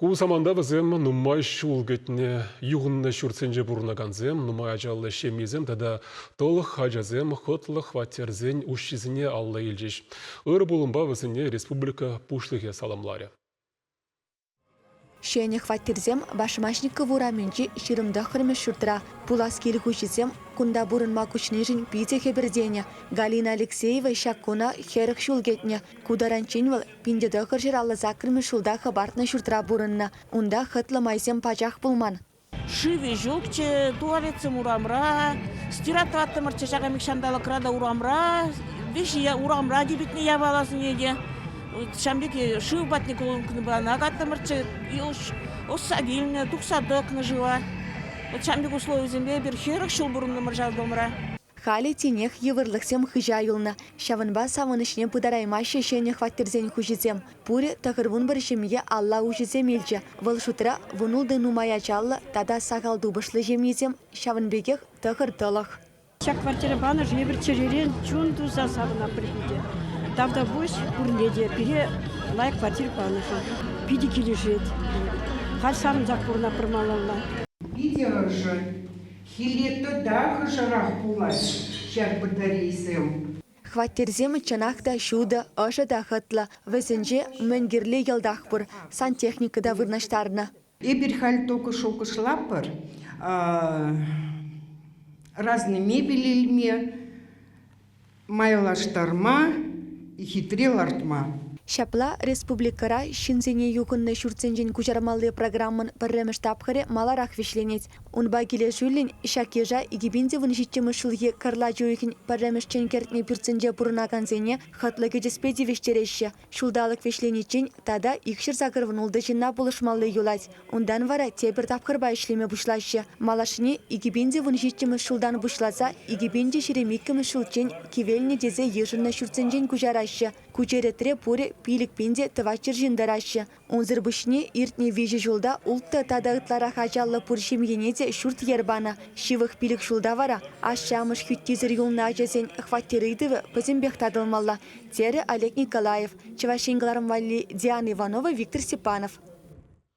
Ку саманта вӗсем нумай ҫул кӗтнӗ. Юхӑннӑ ҫуртсенче пурӑнакансем, нумай ачаллӑ ҫемьесем тата тӑлӑх ачасем хӑтлӑ хваттерсен уҫҫисене алла илчӗҫ. Ырӑ пулӑмпа вӗсене республика Пуҫлӑхӗ саламларӗ. Ҫӗнӗ хваттерсем Башмачников урамӗнчи 29-мӗш ҫуртра. Пулас кил хуҫисем кунта пурӑнма куҫнишӗн питӗ хӗпӗртенӗ. Галина Алексеева ҫак куна 40 ҫул кӗтнӗ. Ку таранччен вӑл 1958 ҫулта хӑпартнӑ ҫуртра пурӑннӑ. Унта хӑтлӑ майсем пачах пулман. Шывӗ ҫукчӗ, туалетсем урамра, стирать тӑваттӑмӑрччӗ ҫакӑн пек ҫанталӑкра та урамра, виҫӗ урамра типӗтнӗ япаласене те. Ҫавӑн пек шыв патне кӑна каттӑмӑрччӗ, ӑсса килнӗ, тухса тӑкнӑ шыва. Вот ҫавӑн пек условисемпе эпир 40 ҫул пурӑнтӑмӑр ҫав домра. Халӗ тинех йывӑрлӑхсем хыҫа юлнӑ. Ҫавӑнпа савӑнӑҫне пытараймаҫҫӗ ҫӗнӗ хваттерсен хуҫисем. Пурӗ 91 ҫемье алла уҫӑсем илчӗ. Вӑл шутра вунултӑ нумай ачаллӑ тата сахал тупӑшлӑ ҫемьесем, ҫавӑн пекех тӑхӑр тӑлӑх. Ҫак квартира панӑшӑн эпир чӗререн чун туса савӑнатпӑр питӗ. Тавтапуҫ пурне те пире лайӑх квартира панӑшӑн. Питӗ килӗшет. Халь савӑнсах пурӑнатпӑр малалла. Питӗ ӑшӑ. Хӗлле тата ӑшӑрах пулать ҫак батарейсем. Хваттерсем чӑнах та ҫутӑ, ӑшӑ та хӑтлӑ. Вӗсенче мӗн кирли йӑлтах пур. Сантехника та вырнаҫтарнӑ. Эпир халь только шухӑшлатпӑр разный мебель илме, майлаштарма, хитре лартма. Ҫапла республикӑра ҫынсене юхӑннӑ ҫуртсенчен куҫармалли программӑн пӗрремӗш тапхӑрӗ маларах вӗҫленет. Унпа килӗшӳллӗн ҫак йыша 2017 ҫулхи кӑрлач уйӑхӗн пӗрремӗшчен кӗртнӗ пӳртсенче пурӑнакансене хӑтлӑ кӗтеспе тивӗҫтереҫҫӗ. Ҫулталӑк вӗҫлениччен тата 286 ҫынна пулӑшмалли юлать. Унтан вара тепӗр тапхӑрпа ӗҫлеме пуҫлаҫҫӗ. Малашне 2017 ҫултан пуҫласа 2022 ҫулччен кивелнӗ тесе йышӑннӑ ҫуртсенчен куҫараҫҫӗ. Ку черетре пурӗ 5 те 400 ҫын тӑраҫҫӗ. Унсӑр пуҫне иртнӗ виҫӗ ҫулта улттӑ тата ытларах ачаллӑ пур ҫемьене те ҫурт-йӗр панӑ. Ҫывӑх пилӗк ҫулта вара ашшӗ-амӑш хӳттисӗр юлнӑ ачасен хваттер ыйтӑвӗ пӗтӗмпех татӑлмалла, терӗ Олег Николаев. Чӑваш Ен кӑларӑм валли Диана Иванова, Виктор Степанов.